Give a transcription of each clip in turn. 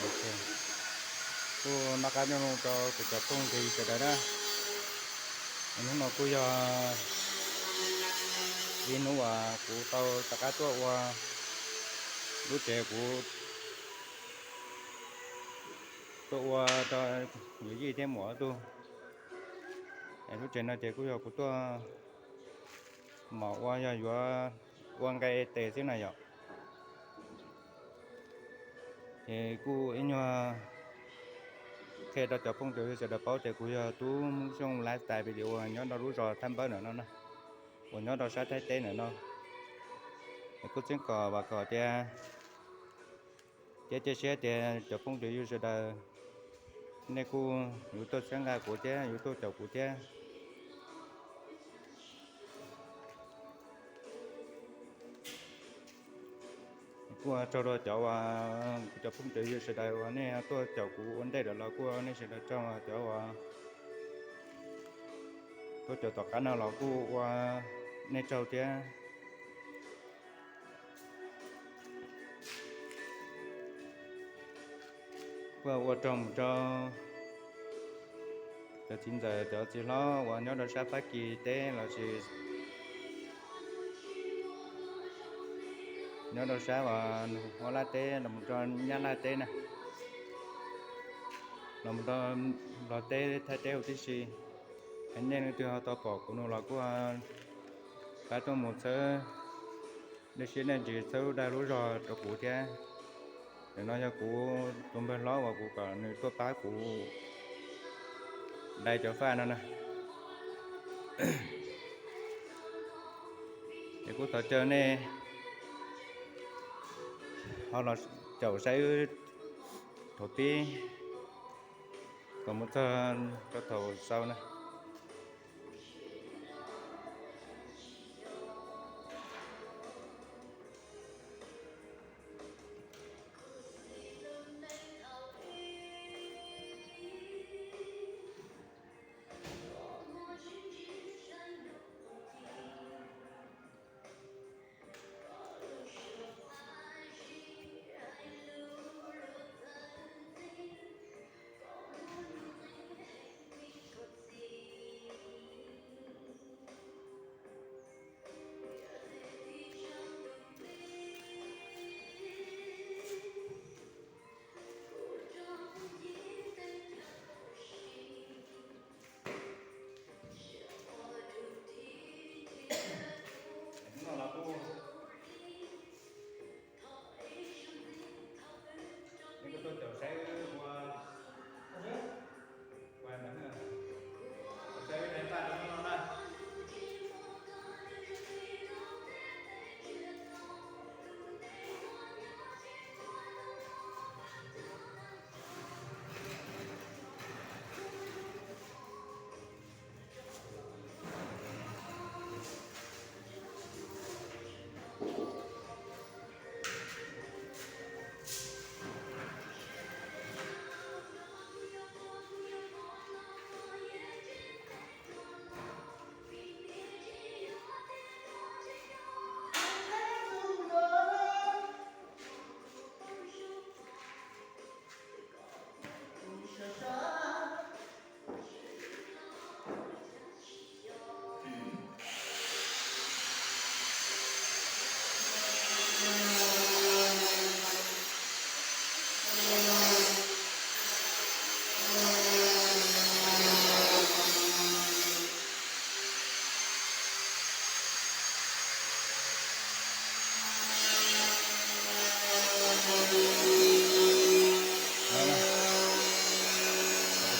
Ok, kuj noj qab nyob zoo rau kuv cov phooj ywg sawv daws na. Hnub no kuj yog ib hnub uas kuv tau rov qab tuaj ua lub tsev kuv tuaj ua rau yawm yij thiab muam ob tug. Es lub tsev no ces kuj yog kuv tuaj mos ua yog yuav ua nqe tes xwb na yom. Ces kuj ib nyuag qhia rau cov phooj ywg sawv daws paub tias kuv yog tub Hmoob Xyooj Lifestyle Video nyob rau lub zos Thaj Npawb ntawm no na, uas nyob rau sab Thaib teb ntawm no. Es kuj txeeb kom vam khom tias thiab cia siab tias cov phooj ywg sawv daws nej kuj yuav tuaj txhawb nqa kuv thiab yuav tuaj caum kuv thiab. Kuj ua tsaug rau cov uas kuv cov phooj ywg sawv daws uas nej tuaj caum kuv ua ntej lawm los kuj nej sawv daws tsaug, cov uas tuaj caum tom qab no los kuj ua nej tsaug thiab. Kuj ua tsaug mus rau cov txiv ntxawm cov txiv hlob uas nyob rau sab Fab Kis teb lossis nyob rau sab uas Huab Laj teb los mus rau Nyab Laj teb na, los mus rau Nplog teb Thaib teb huv tib si. Es nej leej twg ho tau pom kuv no los kuj pab tuaj mus txhawb dej siab dej ntsws txhawb lub dag lub zog rau kuv thiab. Ntawm no yog kuv tus npawg hlob uas kuv kom nws tuaj pab kuv dai cov faj no na. Es kuj thov caw nej ho los caum saib wb thaum pib kom mus txog rau thaum xaus na.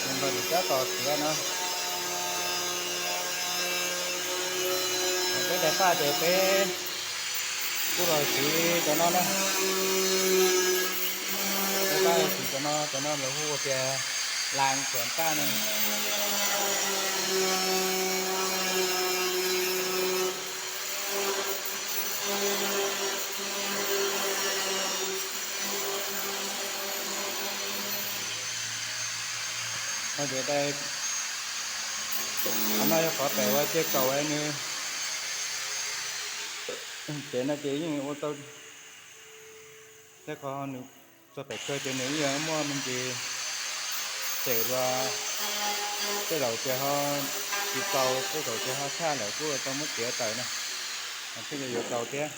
Tus npawg tus cab tos tiav no, peb daim paj ces peb kuj los siv cov no na. Peb paj siv cov no, cov no lawv hu tias las khuam paj no. Ces qhov no yog qhov pem uas cia kaum nws, ces no ces yeej ua tau, tej qhov nws Txog pem kawg ces nws yeej muaj me ntsis xem dua, tej zaum ces ho tsis txaus, tej zaum ces ho tshaj lawm kuj tau muab txiav tawm na. Thiaj li yuav tau thiab.